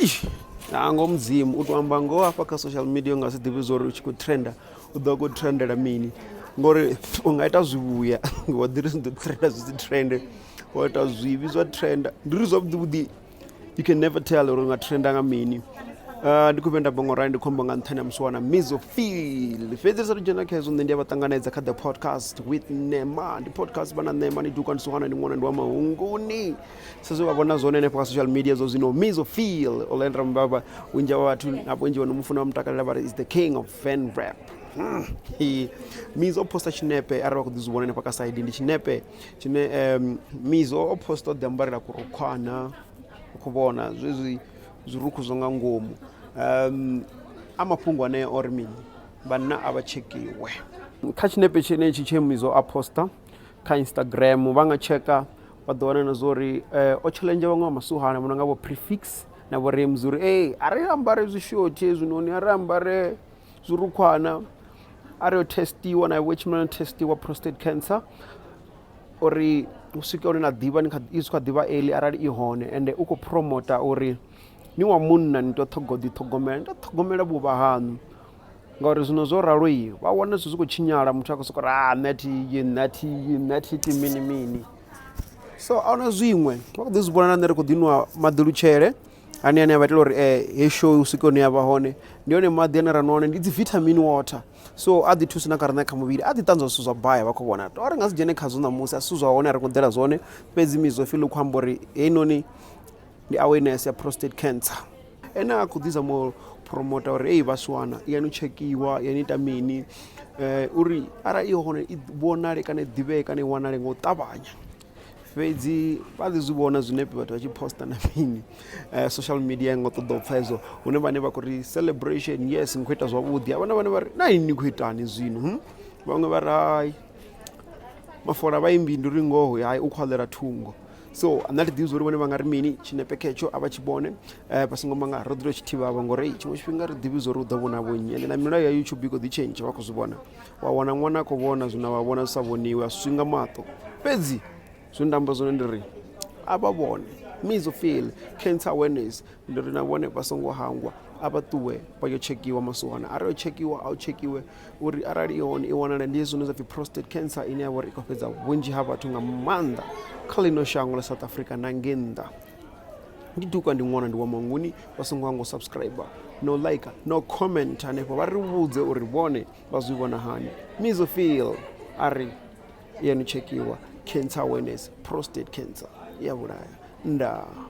Hei, nango Mudzimu u to amba ngoho hafha kha social media u nga si ḓivhi zwa uri u tshi khou trenda u ḓo vha khou trendela mini ngori u nga ita zwivhuya wa ḓi ri zwi ḓo trenda zwi si trende wa ita zwivhi zwa trenda ndi uri zwavhuḓi vhuḓi you can never tell uri u nga trenda nga mini. Ndi khou vhuya nda bva ngo rali ndi khou amba nga nṱhani ha musi wana Mizo Feel fhedzi ri sathu dzhena kha hezwo nṋe ndi a vha ṱanganedza kha the podcast with Nema ndi podcast vha na Nema ni duka ndi siwana ndi ṅwana ndi wa mahunguni sa zwe vha vhona zwone henefho kha social media zwo zwino Mizo Feel Orlando Rambaba vhunzhi ha vhathu na vhunzhi vha no mu funa vha mu takalela vha ri is the king of fan rap. Mizo o posta tshinepe arali vha khou ḓi zwi vhona henefha kha side ndi tshinepe tshine Mizo o posta o ḓi ambarela kurukhwana u khou vhona zwezwi zwirukhu zwa nga ngomu a mafhungo anea ori mini vhanna a vha tshekhiwe. Kha tshinepe tshenetshi tshe Mizo a poster kha Instagram vha nga tsheka vha ḓo wana na zwa uri o tshaḽenzha vhaṅwe vha masuhana vho no nga vho Prefix na vho Ramsey uri ee a ri ambare zwishothi hezwinoni a ri ambare zwirukhwana a ri yo thestiwa na iwe tshimbila no thestiwa prostate cancer uri u swike hune na ḓivha ni kha i kha ḓivha early arali i hone ende u khou promota uri ni wa munna ni tea u ṱhogo ḓi ṱhogomela ni tea u ṱhogomela vhuvha haṋu ngauri zwino zwo ralo vha wana zwithu zwi khou tshinyala muthu a khou sokou ri a nṋe thi yi nṋe thi yi nṋe thi iti mini mini so ahuna zwiṅwe vha kho ḓi zwi vhona na nṋe ri khou ḓi nwa maḓi lutshele ane ane a vha itela uri heyi show u swike hune ya vha hone ndi hone maḓi ane ra nwa one ndi dzi vithamini water so a ḓi thusa na kha riṋe kha muvhili a ḓi ṱanzwa zwithu zwa baya vha khou vhona to ri nga si dzhene khazwo ṋamusi a si zwithu zwa hone a ri khou ḓela zwone fhedzi Mizo Feel u khou amba uri heinoni ndi awareness ya prostate cancer ene a khou ḓi zama u promota uri ei vhasiwana i ya no tshekhiwa ya ni ita mini uri arali i hone i vhonale kana i ḓivhee kana i wanale nga u ṱavhanya fhedzi vha ḓi zwi vhona zwinepe vhathu vha tshi poster na mini social media i ngo ṱoḓa u pfha hezwo hune vhane vha khou ri celebration yes ni khou ita zwavhuḓi havha na vhane vha ri na ini ni khou itani zwino vhaṅwe vha ri hai mafola vhaimbi ndi uri ngoho hai u khou aḽela thungo so nṋe a thi ḓivhi zwori vhone vha nga ri mini tshinepe khetsho a vha tshi vhone vha songo mangala ro ḓi to tshi thivha ngori tshiṅwe tshifhinga ri ḓivhi zwori u ḓo vhona vho nnyi ende na milayo ya YouTube i khou ḓi tshentsha vha khou zwi vhona wa wana ṅwana a khou vhona zwino wa vhona zwi sa vhoniwi a swinga maṱo fhedzi zwine nda amba zwone ndi ri a vha vhone Mizo Feel cancer awareness ndi ri na vhone vha songo hangwa a vha ṱuwe vha yo tshekhiwa masuwana arali yo tshekhiwa a u tshekhiwe uri arali i hone i wanale ndi hezwi zwine zwa pfhi prostate cancer ine ya vha uri i khou fhedza vhunzhi ha vhathu nga maanḓa kha ḽino shango ḽa South Africa na ngei nnḓa ndi duka ndi ṅwana ndi wa manguni vha songo hangwa u subscriber no like no comment hanefho vha ri vhudze uri vhone vha zwi vhona hani Mizo Feel a ri ya no tshekhiwa cancer awareness prostate cancer ya vhulaya ndaa.